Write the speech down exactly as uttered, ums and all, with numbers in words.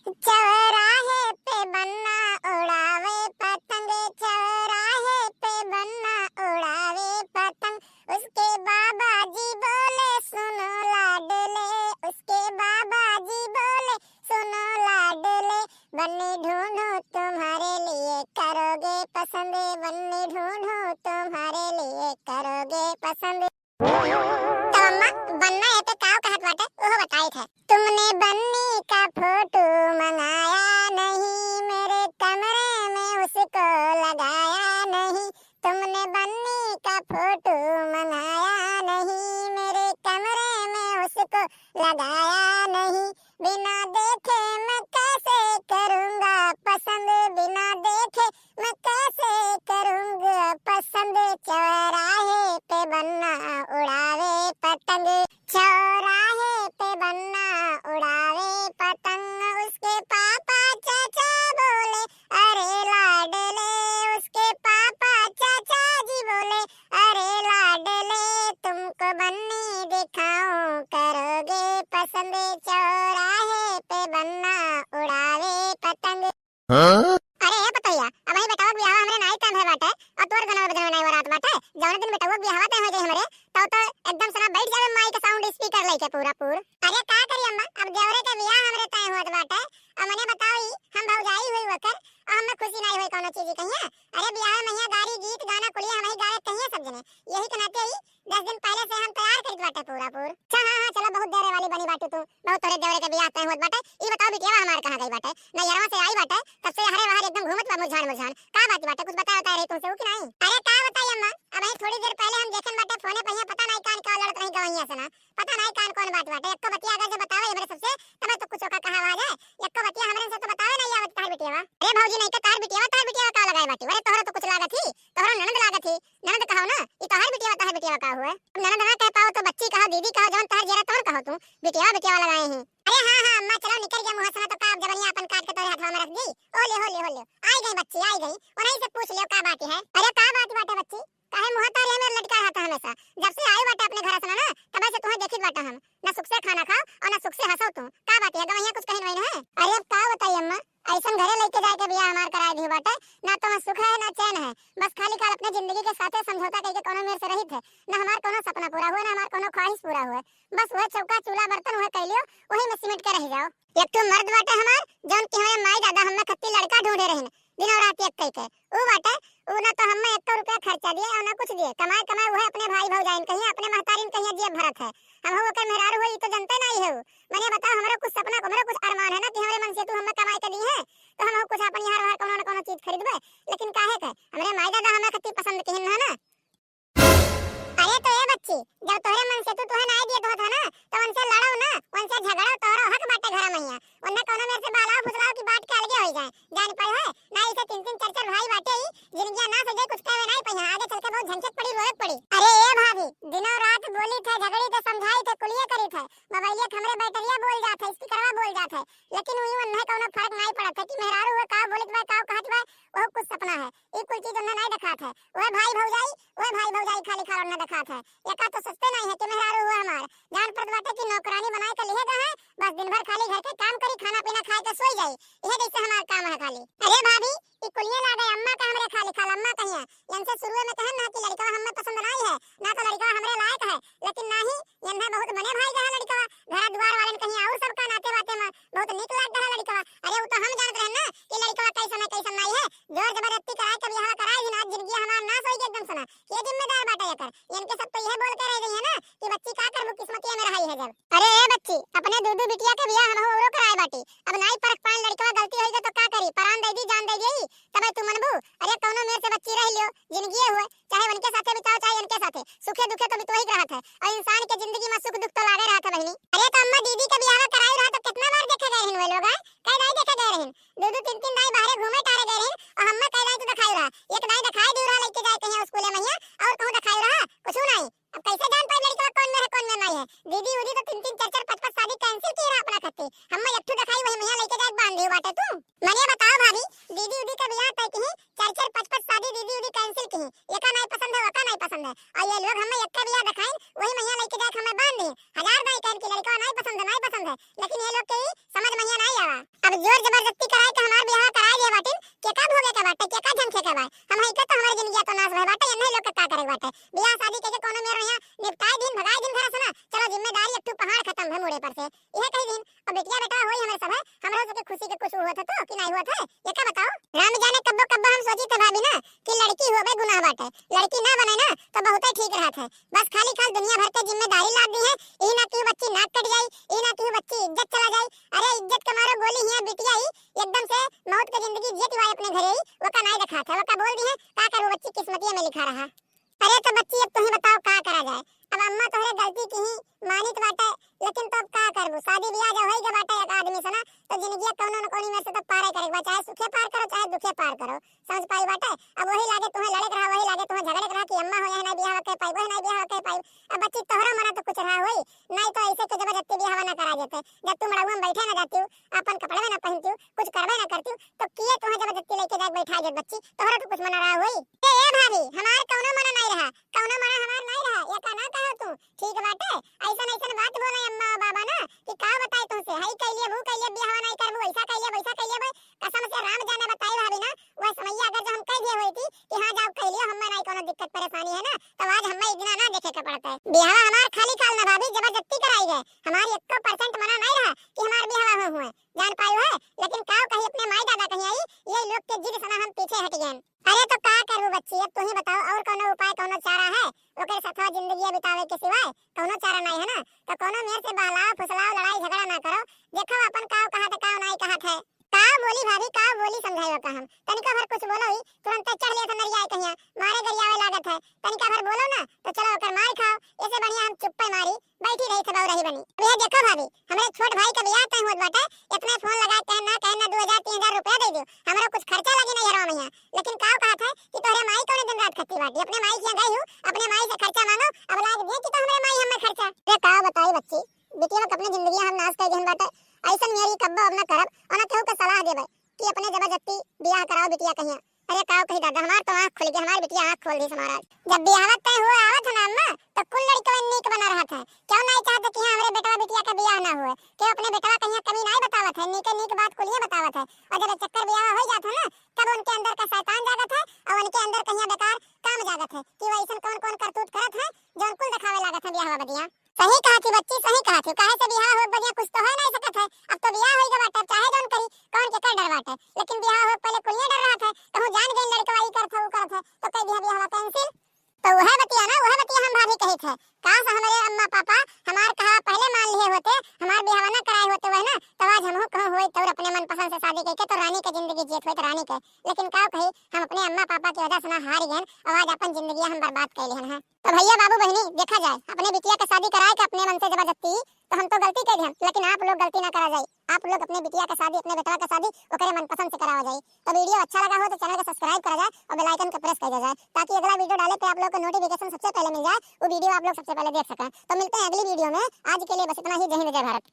चौराहे पे बन्ना उड़ावे पतंग, चौराहे पे बन्ना उड़ावे पतंग। उसके बाबा जी बोले, सुनो लाडले, उसके बाबा जी बोले, सुनो लाडले, बन्नी ढूंढूं तुम्हारे लिए, करोगे पसंद, बन्नी ढूंढूं तुम्हारे लिए, करोगे पसंद। तो अम्मा, बन्ना एह पे काव कहत बाटे, ओहो बताइत है। तुमने बन्नी का फोटो मंगाया नहीं, मेरे कमरे में उसको लगाया नहीं। तुमने बन्नी का फोटो मंगाया नहीं, मेरे कमरे में उसको लगाया नहीं। बिना देखे मैं कैसे करूँगा पसंद, बिना देखे मैं कैसे करूँगा पसंद। चौराहे पे बन्ना उड़ावे पतंग, चौराहे पे बन्ना उड़ावे पतंग। उसके पापा चाचा बोले, अरे लाडले, उसके पापा चाचा जी बोले, अरे लाडले, तुमको बन्नी दिखाऊं, करोगे पसंद, चौराहे पे बन्ना उड़ावे पतंग। हाँ? अरे ए पतोहिया, अबहीं बेटवा के बियाह हमरे नाई तय भए बाटे, और तोर गनवा बजनवा नाई वरात बाटे। जौने दिन बेटवा के बियाहवा तय हो जाई हमरे, तब तो एकदम सना बैठ जावे माई के sound speaker लेके पूरा पूर। अरे का करी अम्मा, अब देवरे के बियाह हमरे तय होत बाटे, अब मने बताओ ई, हम भौजाई हुई ओकर, और हमें खुशी नाई होई कौनो चीज कहिया। अरे बियाह में हिया गारी, गीत, गाना कुलिया हमही गावे कहिया सब जने। यही के नाते ही दस दिन पहले से हम तैयार करित बाटे पूरा पूर। अच्छा, हाँ, हाँ, चलो, बहुत देरे वाली बनी बाटू तू, बहुत तोरे देवरे के बियाह तय होत बाटे। ई बताओ, बिटिया हमार कहाँ गई बाटे? नैहरवा से आई बाटे, तब से हरे वहर एकदम घूमत बा मुझान मुझान। का बात बाटे? कुछ बताए बताए रही तुमसे, ऊ कि नाई? अरे, का बताई अम्मा, अबहीं थोड़ी देर पहले हम देखन बाटे फोने पहिया, पता नाई कान का लड़त रही गवैया से ना, पता नाई कान कौन बात बाटे। एक्को बतिया अगर जो बतावे हमरे सबसे, तब तो कुछ ओका कहा आ जाए। एक्को बतिया हमरे से तो बतावे नाई आवत तार बिटिया। अरे भौजी, नाई तो तार बिटिया, तार बिटिया का लगाए बाटी? अरे, तोहरा तो कुछ लागत ही, तोहरा ननद लागत ही, ननद कहो ना, ई तोहार बिटिया, तोहार बिटिया का हुए? अब ननद ना कह पाओ तो बच्ची कहो, दीदी कहो, जौन तोहार जेरा तौन कहो तू, बिटिया, बिटिया लगाए हैं। अरे हाँ, हाँ, अम्मा, चलो निकल गया मुँह से ना तो का अब जबनिया अपन काट के तोरे हथवा में रख दी। ओ ले, हो ले, हो ले, आई गई बच्ची, आई गई, उन्हीं से पूछ लियो का बात है। अरे का बात बाटे बच्ची, काहे मुँह तारे मेरे लटका रहता हमेशा? जब से आई बाटे अपने घर से ना, ना, तब से तुम्हें देखित बाटा हम, ना सुख से खाना खाओ और ना सुख से हंसो तू। का बात है, गवैया कुछ कहीं नहीं है? अरे अब का बताई अम्मा, ऐसन घरे लेके जाए के बियाह हमार कराए दियो बाटे, ना तो वहाँ सुख है ना चैन है, बस खाली खाल अपने जिंदगी के साथे समझौता करके कौनो मेर से रहित है, ना हमार कौनो सपना पूरा हुए ना हमार कौनो ख्वाहिश पूरा हुए, बस वह चौका चूल्हा बर्तन वह कैलियो, वही में सिमट के रह जाओ। एक ठो मर्द बाटे हमार, जौन कि हमारे माई दादा हमें खत्ती लड़का ढूंढे रहिन, दिनों रात एक कई के, ऊ बाटे, ऊ ना तो हमें एक रुपया खर्चा दिए और ना कुछ दिए, कमाए कमाए वह अपने भाई भौजाइन कहिए, अपने महतारिन कहिए जिए भरत है, हम हो ओकर मेहरारू हो, ई तो जनते नहीं है ऊ। मने बताओ, हमरो कुछ सपना, हमरो कुछ अरमान है ना कि हमरे मन से तू हमें कमाई के दी है, तो हम कुछ अपन यहाँ वहाँ कौनो न कौनो चीज खरीदबे। लेकिन काहे के हमरे माई दादा हमें खत्ती पसंद किहिन है ना। अरे तो ए बच्ची, जब तोहरे मन से तू तुहे नाई दिए होत है ना, तो उनसे लड़ो ना, उनसे झगड़ो, तोहरो हक बाटे घर में हिया। उन्हें कौनो मेर से बालाओ फुसलाओ की बात के अलगे हो जाए, जान पाई है ना, इसे तीन तीन चार चार भाई बाटे ही, जिंदगिया ना सजे, कुछ कहे नाई पाई, आगे चल के बहुत झंझट पड़ी, रोए पड़ी। अरे ए भाभी, दिनों रात बोली थे, झगड़ी थे, समझाई थे, कुलिया करी थे, मोबाइलिया के हमरे बैटरिया बोल जात है, स्पीकरवा बोल जात है, लेकिन वही उन्हें कौनो फर्क नाई पड़त है कि मेहरारू हुए का बोलत बा, का कहत बा, वो कुछ सपना है। ई कुल चीज उन्हें नाई देखात है। वह भाई भौजाई, वह भाई भौजाई खाली खाल उन्हें देखात है। एका तो सोचते नाई है कि मेहरारू हुए हमार, जान पड़त बाटे कि नौकरानी बनाए के लिए गए हैं, बस दिन भर खाली घर के काम करी, खाना पीना खाए के सोई जाई, यह जैसे हमार काम है खाली। अरे भाभी, ई कुलिये लागे अम्मा का हमरे खाली खाल, अम्मा कहिया, इनसे शुरू में कहन ना कि लड़का हमें पसंद नाई है, ना तो लड़का हमरे लायक है, लेकिन नाही, यन्हा बहुत मने भाई रहा लड़कवा, घरा दुआर वालन कहीं और सबका नाते बाते में बहुत नीक लाग रहा लड़कवा। अरे उ तो हम जानत रहन ना कि लड़कवा कैसन है कैसन नाई है, जोर जबरदस्ती कराए के बियाह कराए ही ना, जिंदगी हमार नाश होई एकदम सना। के जिम्मेदार बाटे एकर? इनके सब तो यह बोल के रह गई है ना कि बच्ची का करबू किस्मतिया में रही है जब। अरे ए बच्ची, अपने दू दू बिटिया के बियाह हम औरो कराए बाटी, अब नाई परख पान लड़कवा गलती होई तो का करी, परान दे दी जान दे दी, तबे तू मनबू? अरे कौनो मेर से बच्ची रह लियो, जिंदगी हुए, चाहे उनके साथे बिताओ, चाहे इनके साथे, सुखे दुखे तो बितवही के रहत है। और इंसान के जिंदगी में सुख दुख तो लागे रहत है बहिनी। अरे तो अम्मा दीदी के बियाह कराई रहा तो कितना बार देखे गए हैं वे लोग, हैं? कई दाई देखे गए रहिन, दो दो तीन तीन दाई बाहरे घूमे टारे गए रहिन, और हम्मा कई दाई तो दिखाई रहा, एक दाई दिखाई दे रहा लेके जाए कहीं स्कूल में हिया, और कहूँ दिखाई रहा, कुछ नहीं। अब कैसे जान पाए लड़का कौन में है, कौन में नहीं है? दीदी उदी तो तीन तीन चार चार पाँच पाँच शादी cancel की रहा अपना खत्ती, हम्मा एक ठो दिखाई वही महिया लेके जाए बांध दियो बाटे तू। मने बताओ भाभी, दीदी उदी का बियाह तय की चार चार पाँच पाँच शादी दीदी उदी cancel की, एका नहीं पसंद है, वका नहीं पसंद है, और ये लोग हमें एक बियाह दिखाइन, वही महिया लेके जाए हमें बांध दी। हजार दाई कहन की लड़का नहीं पसंद है, नहीं पसंद है, लेकिन ये लोग के ही समझ महिया नहीं आवा। अब जो बाय। हम हई के तो हमार जिंदगिया तो नाश भय बाटे, एन्हई लोग के का करे बाटे? बियाह शादी कइके कौनो मेर यहाँ निपटाई दिन, भगाई दिन घर से ना। चलो जिम्मेदारी एक ठो पहाड़ खतम है मुड़े पर से। इहे कही दिन, अब बिटिया बेटा होई हमरे सब है, हमरो सबके खुशी के कुछ होत है तो कि नहीं होत है? ये का बताओ? राम जाने कब्बो कब्बो हम सोची थे भाभी ना कि लड़की होबे गुनाह बाटे, लड़की ना बने ना तो बहुते ठीक रहत है। बस खाली खाल दुनिया भर के जिम्मेदारी लाद दी है। ई ना कि बच्ची नाक कट जाई, ई ना कि बच्ची इज्जत चला जाई। अरे इज्जत के मारो गोली हिया बिटिया ही एकदम से मौत के जिंदगी जियत बाय अपने घरे ही, ओका नाई देखात है, ओका बोल दी है, का करू बच्ची किस्मतिया में लिखा रहा। अरे तो बच्ची अब तुही बताओ का करा जाए, अब अम्मा तोहरे गलती की ही मानित बाटे, लेकिन तो अब का करबू, शादी बियाह जब होई गए बाटे एक आदमी से ना, तो जिंदगी कौनो न कौनी में से तो पारे करे के बा, चाहे सुखे पार करो चाहे दुखे पार करो, समझ पाई बाटे। अब वही लागे तुम्हें लड़े के रहा, वही लागे तुम्हें झगड़े के रहा कि अम्मा हो यहाँ नहीं बियाह के पाई, वही नहीं बियाह के पाई। अब बच्ची तोहरो मना तो कुछ रहा होई, नहीं तो ऐसे के जबरदस्ती बियाह ना करा देते, जब तुम मड़उआ में बैठे ना जाती हो, अपन कपड़े में ना पहनती हो, कुछ करबे ना करती हो, तो किए तुम्हें जबरदस्ती लेके जाके बैठा देत बच्ची, तोहरो तो कुछ मना रहा होई। ए, ए भाभी, हमार कौनो मना नहीं रहा, कौनो मना हमार नहीं रहा, ये का ना कहो तू, ठीक बाटे, ऐसन ऐसन बात बोले अम्मा बाबा ना कि का बताई तुमसे, हई कैलिए, वो कैलिए, बियाह नहीं करबू, ऐसा कैलिए, वैसा कैलिए, बे, कसम से राम जाने बताई भाभी ना, वह समैया अगर जो हम कह दिए होई थी कि हाँ जाओ कैलिए, हमें नहीं कौनो दिक्कत परेशानी है ना, तो आज हमें इतना ना देखे के पड़ता है। बियाह हमार खाली खाल ना भाभी, जबरदस्ती कराई गए, हमार एको percent मना नहीं रहा कि हमार बियाह हो हुए, जान पायो है, लेकिन काव कही अपने माई दादा कहीं आई, ये लोग के जिद से ना हम पीछे हट गए। अरे तो का करू बच्ची, अब तू ही बताओ, और कौनो उपाय, कौनो चारा है? ओकरे साथवा जिंदगी बितावे के सिवाय कौनो चारा नहीं है ना। तो कौनो मेर से बहलाओ, फुसलाओ, लड़ाई झगड़ा ना करो, देखो अपन काव कहत है, काव नहीं कहत है। काव बोली भाभी, काव बोली, समझाई ओका हम। तनिका भर कुछ बोलो ही, तुरंत चढ़ ले नरियाए कहिया, मारे गरियावे लागत है। तनिका भर बोलो ना, तो चलो ओकर मार खाओ। ऐसे बढ़िया हम चुप्पे मारी बैठी रही थे, रही बनी। अब यह देखो भाभी, हमरे छोट भाई का बियाह तय होत बाटे, इतने फोन लगा के ना कहे ना दो हजार तीन हजार रुपया दे दियो, हमरो कुछ खर्चा लगी नहीं हरवा में यहाँ। लेकिन काव कहत है कि तोहरे माई कौने दिन रात खत्ती बाटी, अपने माई के यहाँ गई हूँ, अपने माई से खर्चा मांगो, अब लाग दिए कि तो हमरे माई हमें खर्चा। अरे का बताई बच्ची, बिटिया लोग अपने जिंदगी हम नाश कर दिहन बाटे, ऐसन मेरी कब्बो अब ना करब और ना केहू के सलाह देबे कि अपने जबरदस्ती बियाह कराओ बिटिया कहिया। अरे काव कही दादा, हमार तो आँख खुल गई, हमार बिटिया आँख खोल दी हमारा। जब बियाह तय हुआ आवत है ना अम्मा, तो कुल लड़कवन नीक बना रहत है। क्यों नहीं चाहते कि हाँ हमरे बेटवा बिटिया का बियाह ना हुए? क्यों अपने बेटवा कहीं कमी नहीं बतावत है, नीके नीक बात कुलिये बतावत है। और जब एक चक्कर बियाह हो जात है ना, तब उनके अंदर का शैतान जागत है और उनके अंदर कहीं बेकार काम जागत है कि वो ऐसन कौन कौन करतूत करत है जो उनको दिखावे लागत है बियाह बदिया। सही कहा थी बच्ची, सही कहा थी। काहे से बियाह हो बदिया कुछ तो हो नहीं सकत है। अब तो बियाह होई गए बाटे, अब चाहे जौन करी, कौन के कर डर बाटे। लेकिन बियाह हो पहले कुलिये डर रहा था, कहूँ जान गई लड़कवा ई करत है, ऊ करत है, तो कह दिया बियाह cancel। तो वह बतिया ना, वह बतिया हम भाभी कही थे। काश हमारे अम्मा पापा हमार कहा पहले मान लिए होते, हमार बियाह ना कराए होते वह ना, तब आज हमहू कहूँ होई तौर अपने मनपसंद से शादी करके तो रानी के जिंदगी जियत होई तो रानी के। लेकिन का कही, हम अपने अम्मा पापा की वजह से ना हार गए और आज अपन जिंदगी हम बर्बाद कर लिहन है। तो भैया बाबू बहनी, देखा जाए, अपने बिटिया के शादी कराए के अपने मन से जबरदस्ती, तो हम तो गलती कर दिहन, लेकिन आप लोग गलती ना करा जाए, आप लोग अपने बिटिया के शादी, अपने बेटवा के शादी ओकरे मनपसंद से करावा जाए। तो video अच्छा लगा हो तो channel को subscribe करा जाए और bell icon को press कर दिया जाए, ताकि अगला video डाले पे आप लोग को notification सबसे पहले मिल जाए, वो video आप लोग सबसे पहले देख सकें। तो मिलते हैं अगली video में, आज के लिए बस इतना ही। जय हिंद, जय भारत।